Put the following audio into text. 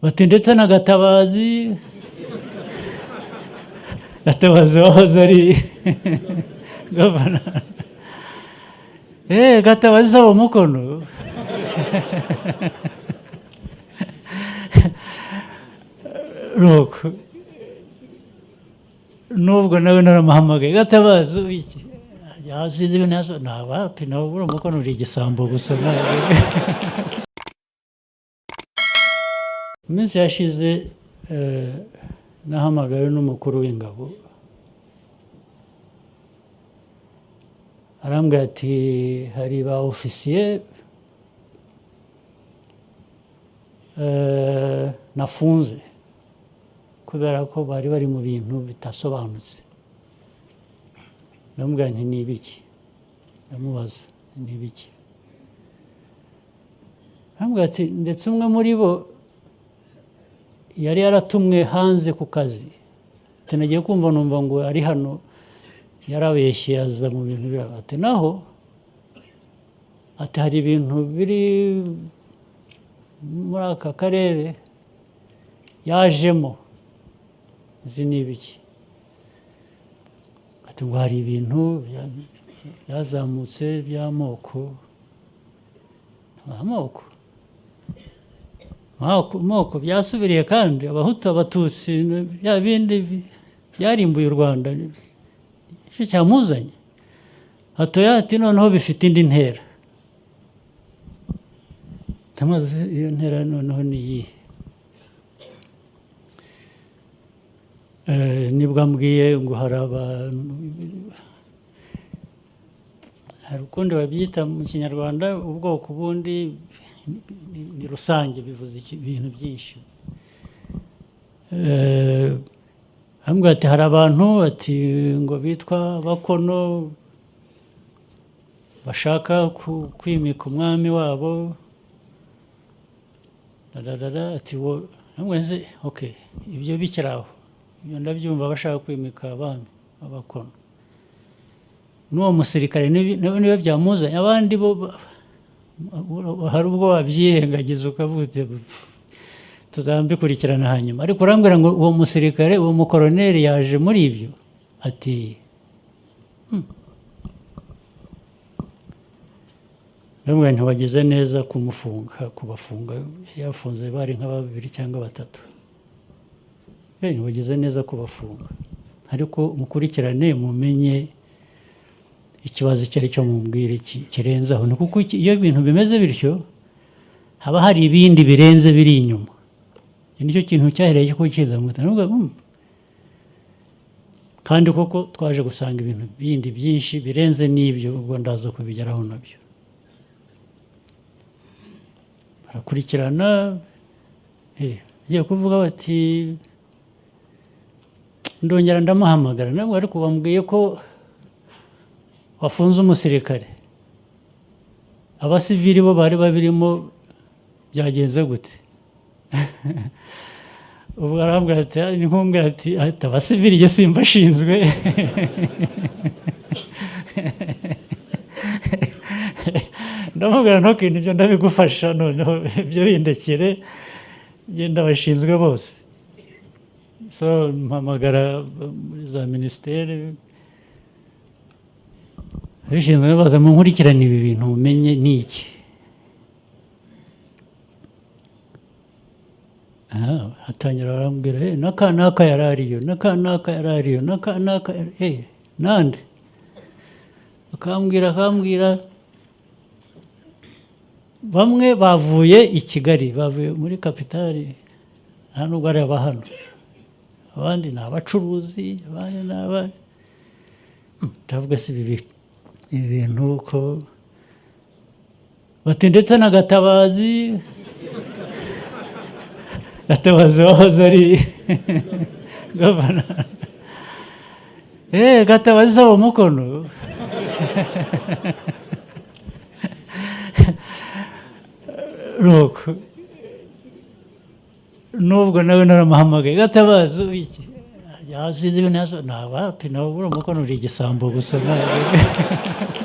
Bati ndetse na Gatabazi, Gatabazi wahoze ari governor, Gatabazi saba umukono. Nuko nubwo nawe naramuhamagaye, Gatabazi iki yasize ibintu nta wapi, nawe uri umukono, uri igisambo gusa. Mu minsi yashize nahamagawe n'umukuru w'ingabo, arambwira ati hari ba ofisiye nafunze kubera ko bari bari mu bintu bidasobanutse. Ndamubwira nti ni ibiki? Ndamubaza ni ibiki? Arambwira ati ndetse umwe muri bo yari yaratumwe hanze ku kazi, ati nagiye kumva numva ngo ari hano, yarabeshye aza mu bintu biraba. Ati naho ati hari ibintu biri muri aka karere yajemo, izi ni ibiki? Ati ngo hari ibintu byazamutse by'amoko. Amoko moko byasubiriye kandi abahutu abatutsi bya bindi byarimbuye u Rwanda, icyo cyamuzanye. Hatoya ati noneho bifite indi ntera. Ndamubaza iyo ntera noneho ni iyihe? Nibwo ambwiye ngo hari abantu, hari ukundi babyita mu Kinyarwanda, ubwoko bundi ni rusange, bivuze ibintu byinshi. Arambwira ati hari abantu ati ngo bitwa Bakono bashaka kwimika umwami wabo, rararara, ati wo, arambwira ati okay, ibyo bikiri aho, ibyo ndabyumva, bashaka kwimika abami b'Abakono. N'uwo musirikare niba byamuzanye, abandi bo hari ubwo wabyirengagiza ukavuga uti tuzabikurikirana hanyuma. Ariko urambwira ngo uwo musirikare, uwo mukoroneri yaje muri ibyo, ati ndamubwira nti wagize neza kumufunga, kubafunga, yafunze bari nka babiri cyangwa batatu. Ntiwagize neza kubafunga, ariko mukurikirane mumenye ikibazo icyo ari cyo, mumbwire kirenze aho. Ni kuko iyo ibintu bimeze bityo haba hari ibindi birenze biri inyuma. Iki nicyo kintu cyahereye ko kiza mu mutwe. Ndavuga, Kandi koko twaje gusanga ibintu bindi byinshi birenze n'ibyo, ubwo ndaza kubigeraho nabyo. Barakurikirana, bagiye kuvuga bati ndongera ndamuhamagara, nabwo ariko bambwiye ko wafunze umusirikare, abasivili bo bari babirimo byagenze gute? Ubwo arambwira ati, ni nkumbwira ati, ati abasivili jye simbashinzwe. Ndamubwira ntukintu ibyo ndabigufasha, noneho ibyo bindekere, njye ndabashinzwe bose. So mpamagara muri za minisiteri abishinzwe, baza mu nkurikirane ibi bintu mumenye ni iki. Hatangira barambwira, n'aka n'aka yari ariyo, n'aka n'aka yari ariyo, n'aka n'aka yari, nande? Akambwira, akambwira. Bamwe bavuye i Kigali, bavuye muri kapitali, nta nubwo ari aba hano. Abandi ni abacuruzi, abandi ni aba. Ndavuga si ibi bintu ko bati ndetse na Gatabazi, Gatabazi wahoze ari governor, Gatabazi saba umukono. Nuko nubwo nawe naramuhamagaye, Gatabazi iki yasize ibintu, nta wapi, nawe uri umukono, uri igisambo gusa.